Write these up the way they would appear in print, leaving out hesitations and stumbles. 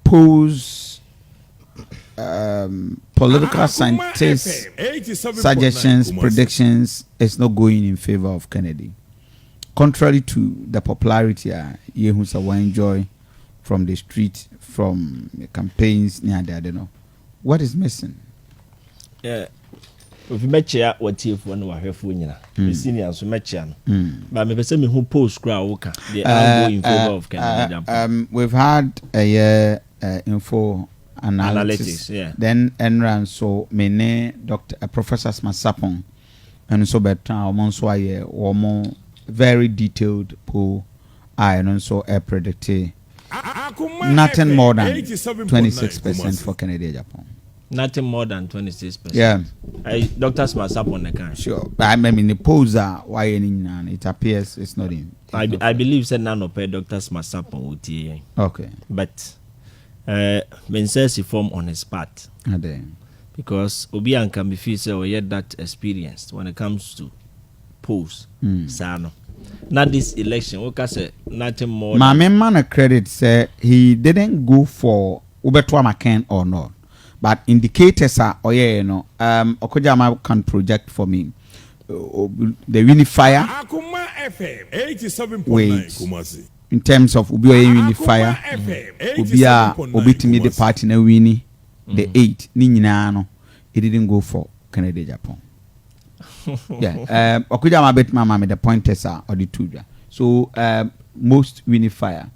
Polls, political scientists' suggestions, predictions is not going in favor of Kennedy. Contrary to the popularity yehu sɛ wɔn enjoy from the street, from the campaigns ne ade ade no, what is missing? Yeah. Ofi, mɛkyea watiefoɔ ne wahwɛfoɔ nyina. Me senior nso mɛkyea no. But mepɛ sɛ mehu polls kora a woka the angle in favor of Kennedy Agyapong. We've had a year info analytics. Analytics, yeah. Then ɛnra nso me ne Dr. Professor Smart Sarpong ɛno nso bɛtena, wɔn nso ayɛ wɔn very detailed poll a ɛno nso ɛpredict nothing more than 26% for Kennedy Agyapong. Nothing more than 26%? Yeah. Dr. Smart Sarpong ne kan? Sure, but I mean, the polls a wayɛ ne nyinaa no, it appears it's not in. It's not. I believe sɛ nanɔpɛ Dr. Smart Sarpong wɔtie yɛn. But me nsa si fam on his part. Ade. Because obi anka me feel sɛ ɔyɛ that experienced when it comes to polls saa no, na this election woka sɛ nothing more than Maame, ma no credit sɛ he didn't go for wobɛto ama Ken or not, but indicators a ɔyɛɛ no, Ɔkɔgya can project for me the unifier Akuma FM 87.9 Wait. Kumasi. In terms of obi a ɔyɛ unifier, obi a obetumi de party na win the eight ne nyinaa no, it didn't go for Kennedy Agyapong. Yeah, Ɔkɔgya ma bɛtumi ama me the pointers a ɔde to dwa. So most unifier,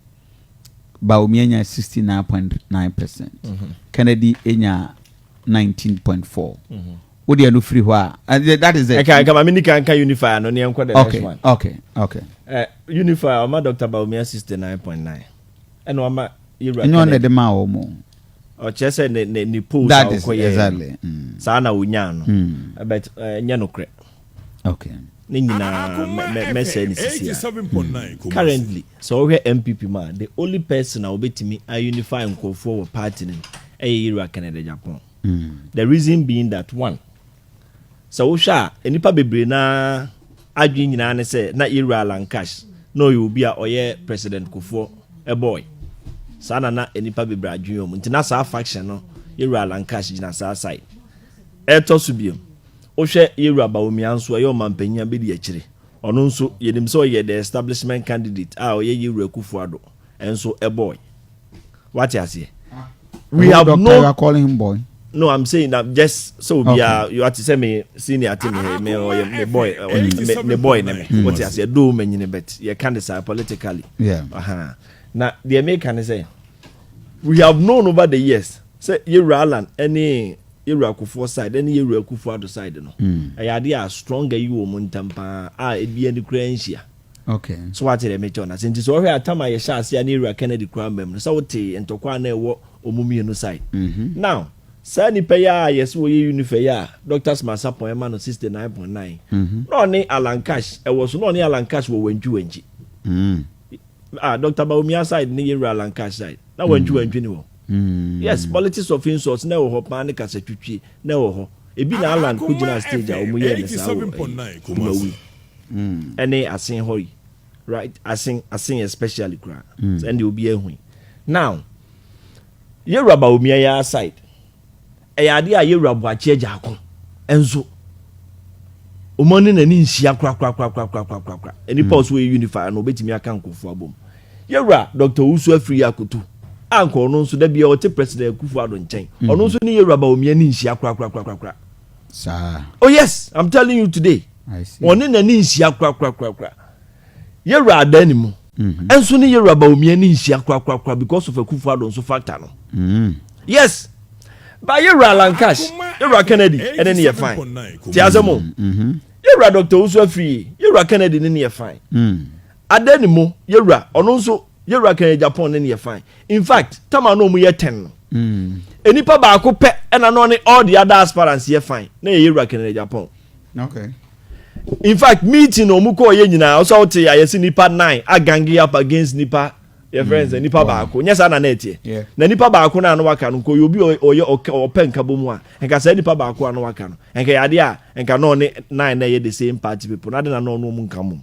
Bawumia nya 69.9%, Kennedy enya 19.4. Wo deɛ no firi hɔ a, that is it. Ɛka ɛka maame nika nka unifier no ne yɛnkɔ the next one. Unifier ɔma Dr. Bawumia 69.9 ɛna ɔma yɛwura Ɛnyɛ ɔna de ma wɔn mo. Ɔkyerɛ sɛ ne polls a That is ɔkɔyɛ exactly. saa na onyaa no. But ɛnyɛ nokorɛ. Ne nyinaa mɛsɛe ne sisi a currently sɛ wohwɛ NPP mu a, the only person a wobɛtumi aunify nkurɔfoɔ wɔ party no mu ɛyɛ yɛwura Kennedy Agyapong. The reason being that one, sɛ wohwɛ a, nnipa bebree naa adwene nyinaa ne sɛ na yɛwura Alan Cash na ɔyɛ obi a ɔyɛ President Kufuor ɛbɔy saa na nnipa bebree adwene wɔ mu, nti na saa faction no, yɛwura Alan Cash gyina saa side. Ɛtɔ so biom, wohwɛ yɛwura Bawumia nso, ɛyɛ ɔmampanyin abɛdi akyire, ɔno nso yɛnim sɛ ɔyɛ the establishment candidate a ɔyɛ yɛwura Akufo Addo ɛnso ɛbɔy, wate aseɛ? We have Doctor, no you are calling him boy? No, I'm saying that just so obiara you ate sɛ me senior te me ɔyɛ me boy, ɔyɛ me boy ne me, wote aseɛ? Do me nyine, but yɛka ne saa politically. Aha. Na deɛ meka ne sɛ we have known over the years sɛ yɛwura Alan ɛne yɛwura Kufuor side ɛne yɛwura Akufo Addo side no, ɛyɛ adeɛ a strong ayi wɔ mu ntam paa a ebi ani kura nhyia. So wate deɛ mekyɛw na sɛ nti sɛ ɔhwɛ atam a yɛhyɛ ase a ne yɛwura Kennedy kura mbam no sɛ wote ntɔkwa a na ɛwɔ ɔmu mmienu side. Now saa nipa yi a yɛsɛ wɔyɛ unifier yi a Dr. Smart Sarpong ɛma no 69.9, na ɔne Alan Cash ɛwɔ so, na ɔne Alan Cash wɔ wantwi wantwi. Ah, Dr. Bawumia side ne yɛwura Alan Cash side na wantwi wantwi ni wɔ. Yes, politics of insults na ɛwɔ hɔ paa ne kasa twitwi na ɛwɔ hɔ ebi na Alan ko gyina stage a wɔn yɛ ne saa wɔ ɛyi Kumawu ɛne Asen hɔ yi, right? Asen, Asen especially kura ɛnde obi ehu yi. Now yɛwura Bawumia yɛ side, ɛyɛ adeɛ a yɛwura Boakye Agyarko ɛnso wɔn ne n'ani nhyia korakorakorakorakorakora. Nipa ɔso yɛ unifier no, obetumi aka nkurɔfoɔ abom. Yɛwura Dr. Owusu Afriyie Akoto a nka ɔno nso dabi a ɔte President Akufo Addo nkyɛn, ɔno nso ne yɛwura Bawumia ne nhyia korakorakorakora. Saa? Oh yes, I'm telling you today. I see. Ɔne n'ani nhyia korakorakorakora. Yɛwura adan mu ɛnso ne yɛwura Bawumia ne nhyia korakorakora because of Akufo Addo nso factor no. Yes, ba yɛwura Alan Cash, yɛwura Kennedy ɛne ne yɛ fine, ti asɛm o. Yɛwura Dr. Owusu Afriyie, yɛwura Kennedy ne ne yɛ fine. Adan mu yɛwura ɔno nso, yɛwura Kennedy Agyapong ne ne yɛ fine. In fact, tama na ɔmo yɛ 10 no, enipa baako pɛ ɛna na ɔne all the other aspirants yɛ fine, na yɛ yɛwura Kennedy Agyapong. In fact, meeting na ɔmo kɔɔ yɛ nyinaa, ɔsɛ ɔte a yɛsi nipa nine agang up against nipa yɛ friends nipa baako nyɛ saa na na ɛteɛ. Na nipa baako na ano waka no, nka ɔyɛ obi a ɔyɛ ɔpɛ nka bɔ mu a, nka saa nipa baako ano waka no, nka yɛ adeɛ a nka na ɔne nine na ɛyɛ the same party people na ade na ɔno ɔmo nka mu.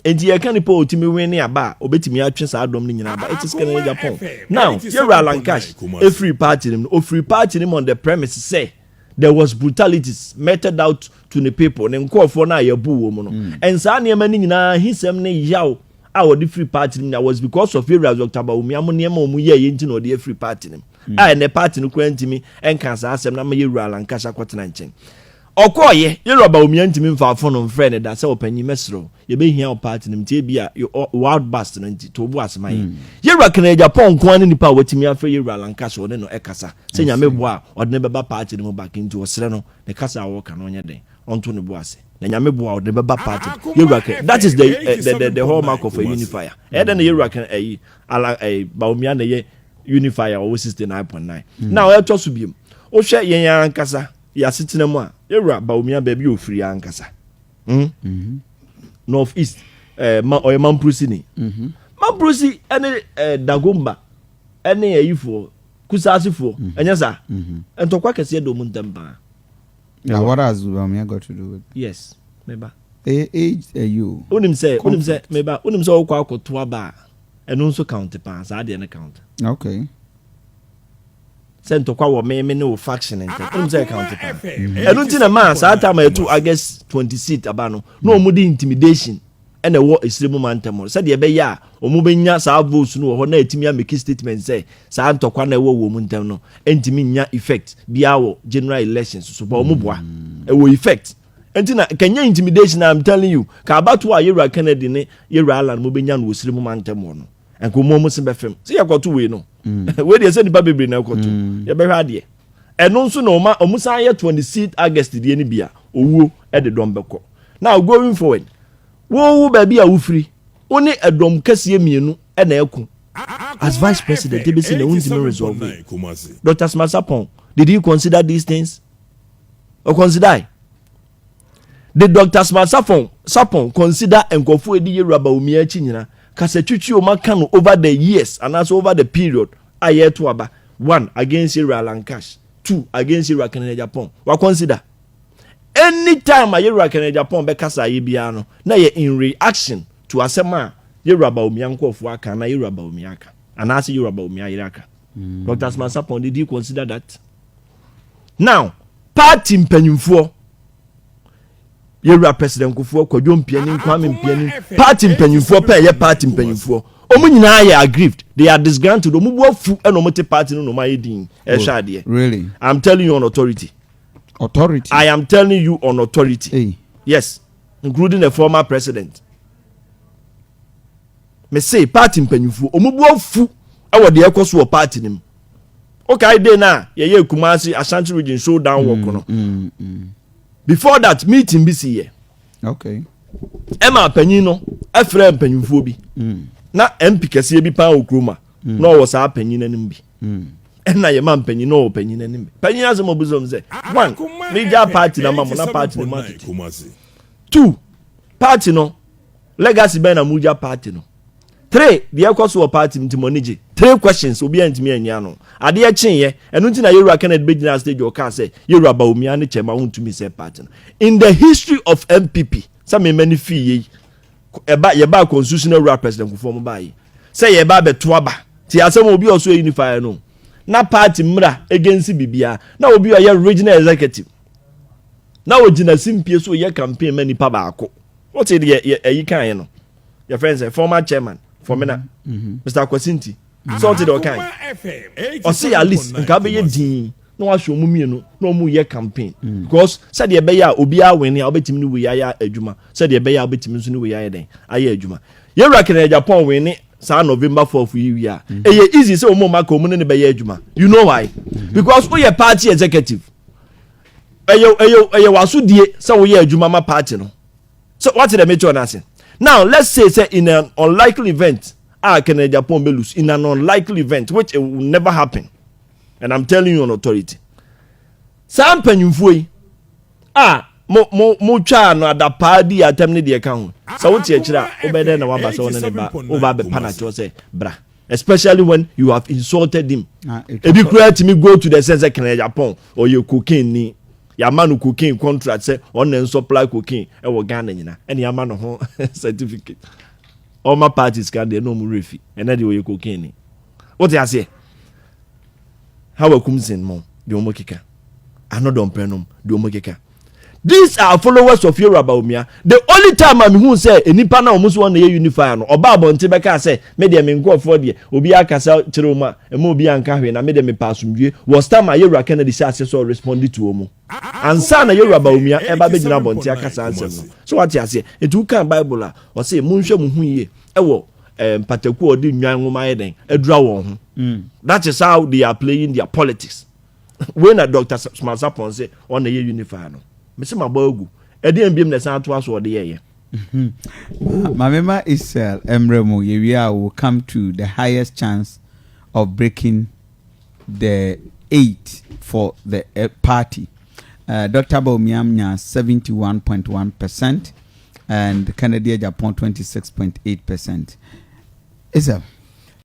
Enti yɛka nipa a ɔtumi win ne aba a ɔbɛtumi atwe saa dɔm no nyinaa aba. It is Kennedy Agyapong. Now, yɛwura Alan Cash ɛfiri party no mu no, ɔfiri party no mu on the premise sɛ there was brutalities meted out to ne people, ne nkurɔfoɔ no a yɛbu wɔ mu no. And saa nneɛma no nyinaa ahisɛm ne yaw a wɔde firi party no mu nyinaa was because of yɛwura Dr. Bawumia mo nneɛma a wɔn yɛɛyɛ nti na ɔde afiri party no mu. A ɛnɛ party no koraa ntumi nka saa asɛm no ama yɛwura Alan Cash akɔtena nkyɛn. Ɔkɔɔeɛ, Yɛwura Bawumia ntumi mfaa phone mfrɛɛ no da sɛ ɔpanyin mɛsrɛ wo, yɛbɛhia wo party no mu nti ebia wo outburst no nti to wo bo ase ma yɛn. Yɛwura Kennedy Agyapong nko ara ne nipa a watumi afrɛ Yɛwura Alan Cash ɔne no ɛkasa sɛ Nyame boa a ɔde no bɛba party no mu back nti ɔsrɛ no ne kasa a ɔreka no ɔnyɛ dɛn ɔnto ne bo ase na Nyame boa a ɔde no bɛba party no Yɛwura Kennedy that is the, eh, the, the, the hallmark of a unifier. Ɛyɛ dɛn na Yɛwura Kennedy ɛyi Alan ɛyi Bawumia na ɛyɛ unifier a ɔwɔ 69.9. Now ɛtɔ so biom wohwɛ yɛn ankasa Yɛ asetena mu a, yɛwura Bawumia baabi a ofiri ankasa. Mm? Mm -hmm. North East, eh, ma, ɔyɛ Mamprosi ni. Mm -hmm. Mamprosi ɛne eh, Dagomba ɛne ayifoɔ, Kusaasifoɔ, mm -hmm. ɛnyɛ saa? Mm -hmm. Ntɔkwa kɛseɛ dɔ mu ntɛm paa. Now what has Bawumia got to do with? Yes, meba. Eh, age, eh, you. Wonim sɛ, wonim sɛ, meba, wonim sɛ wokɔ akɔto aba a, ɛno nso count paa, saa adeɛ no count. Okay. Sɛ ntɔkwa wɔ me me ne wo faction ntam, wonim sɛ ɛcount paa. Ɛno nti na maa saa time a yɛto August 26 aba no, na wɔn de intimidation ɛna ɛwɔ esire mu mantam hɔ sɛdeɛ ɛbɛyɛ a wɔn bɛnya saa votes no wɔ hɔ na ɛtumi ameki statement sɛ saa ntɔkwa na ɛwɔ wɔn ntam no ɛntumi nya effect biara wɔ general elections so, but wɔn boa ɛwɔ effect. Nti na kɛnyɛ intimidation, I'm telling you, ka abatoɔ a Yewura Kennedy ne Yewura Allan mo bɛnya no wɔ sire mu mantam hɔ no, nka ɔmo ɔmo se bɛfam sɛ yɛkɔto wei no mm. Wei deɛ sɛ nipa bebree na ɛkɔto mm. Yɛbɛhwɛ adeɛ ɛno nso na ɔma ɔmo san yɛ 26 August deɛ no bi a owuo ɛde dɔm bɛkɔ. Now going forward, wowo baabi a wofiri, wo ne ɛdɔm kɛseɛ mmienu ɛna ɛko as vice president ebesi na wontumi resolve. Dr. Smart Sarpong, did he consider these things? Or consider Did Doctor Smart Sarpong Sarpong consider nkurɔfoɔ a ɛdi Yewura Bawumia akyi nyina kasatwitwi a wɔaka no over the years anaasɛ over the period a yɛreto aba, one against Yewura Alan Cash, two against Yewura Kennedy Agyapong? Wa consider? Anytime a Yewura Kennedy Agyapong bɛkasa ayɛ biara no, na ɛyɛ in reaction to asɛm a Yewura Bawumia nkurɔfoɔ aka anaa Yewura Bawumia aka anaasɛ Yewura Bawumia yere aka. Doctor Smart Sarpong, did he consider that? Now, party mpanyinfoɔ, yɛwura President Kufuor, Kwadwo Mpiani, Kwame Mpiani, party mpanyinfoɔ pɛ yɛ party mpanyinfoɔ, wɔn nyinaa yɛ aggrieved, they are disgruntled, wɔn bu afu ɛna wɔn te party no na wɔn ayɛ din ɛhwɛ oh, adeɛ. Really? I'm telling you on authority. Authority. I am telling you on authority. Hey. Yes, including the former president. Me se party mpanyinfoɔ wɔn bu afu ɛwɔ deɛ ɛkɔ so wɔ party no mu. Okay, day na yɛyɛ Kumasi Ashanti region showdown work no. Before that meeting bi si yɛ. Okay. Ɛma panyin no ɛfrɛ mpanyinfoɔ bi. Na MP kɛseɛ bi paa wɔ kurom a na ɔwɔ saa panyin anim bi. Ɛna yɛ ma mpanyin na ɔwɔ panyin anim bi. Panyin asɛm ɔbu sɔm sɛ one, megya party na ma mo na party no ma tete. Two, party no legacy bɛn na mo gya party no. Three, deɛ ɛkɔ so wɔ party mu nti mo ani gye? Three questions, obiara ntumi anyi ano. Adeɛ kyeeɛ, ɛno nti na Yɛwura Kennedy bɛgyinaa stage ɔkaa sɛ Yɛwura Bawumia ne Kyɛma wontumi nsɛe party no. In the history of NPP, sɛ me mani fii yei, ɛba yɛbaa constitutional wura President Kufuor mo baa yi, sɛ yɛba abɛto aba, ti asɛm obi a ɔso yɛ unifier no, na party mmra against biribiara, na obi a ɔyɛ regional executive, na ogyina simpie so yɛ campaign ma nipa baako. Wote deɛ ɛyi kaeɛ no? Yɛfrɛ no sɛ former chairman Fomena, Mr. Akwasi Nti, sɛ ɔte deɛ ɔkan ɔse at least nka bɛyɛ din na wahwɛ ɔmo mmienu na ɔmo yɛ campaign mm. because sɛdeɛ ɛbɛyɛ a obiara wɛne a wobɛtumi ne wei ayɛ adwuma, sɛdeɛ ɛbɛyɛ a wobɛtumi nso ne wei ayɛ dɛn ayɛ adwuma. Yɛwura Kennedy Agyapong wɛne saa November 4th yi wie a mm. ɛyɛ easy sɛ ɔmo ɔmo aka ɔmo ne ne bɛyɛ adwuma. You know why? Mm-hmm. Because woyɛ party executive, ɛyɛ wasodie sɛ woyɛ adwuma ma party no. So what did I make ase? Now let's say say in an unlikely event a Kennedy Agyapong bɛ lose, in an unlikely event which it will never happen, and I'm telling you on authority, saa mpanyinfoɔ yi a mo mo mo twaa no adapaa di atam ne deɛ ka ho, sɛ wote akyire a wobɛyɛ dɛ na waba sɛ wɔne ne ba woba abɛpa no akyɛw sɛ bra, especially when you have insulted him. Ebi koraa tumi go to the sense sɛ Kennedy Agyapong ɔyɛ cocaine ni. Yɛama no cocaine contract sɛ ɔna supply cocaine ɛwɔ Ghana nyina, ɛna yɛama no ho certificate. Ɔma parties ka deɛ na ɔmo refi ɛnɛ deɛ ɔyɛ cocaine ni. Wote aseɛ? Hawa Koomson mo deɛ ɔmo keka, anodɔmpɛ nom deɛ ɔmo keka. These are followers of Yewura Bawumia. The only time a mihu sɛ nipa na ɔmo so wɔn na yɛ unifier no, ɔba abɔnten bɛka sɛ me deɛ, me nkurɔfoɔ deɛ, obi akasa kyerɛ wɔn a ɛma obi anka hwee, na me deɛ, me pa asomdue, was time a Yewura Kennedy hyɛ ase sɛ ɔrespond to wɔn ansa na Yewura Bawumia ɛba bɛgyina abɔnten akasa nsɛm no so. Wate aseɛ? Etu kan Bible a ɔsɛ monhwɛ mo ho yie ɛwɔ mpataku a ɔde nnwan nwoma ayɛ dɛn adura wɔn ho. That is how they are playing their politics. Wei na Dr Smart Sarpong sɛ ɔna yɛ unifier no, mesi ma bɔ agu ɛdeɛ mbiem na ɛsan atoa so ɔde yɛyɛ. Mamema Israel mmerɛ mu yɛwie a, will come to the highest chance of breaking the eight for the party. Dr. Bawumia nya 71.1% and Kennedy Agyapong 26.8%. Israel.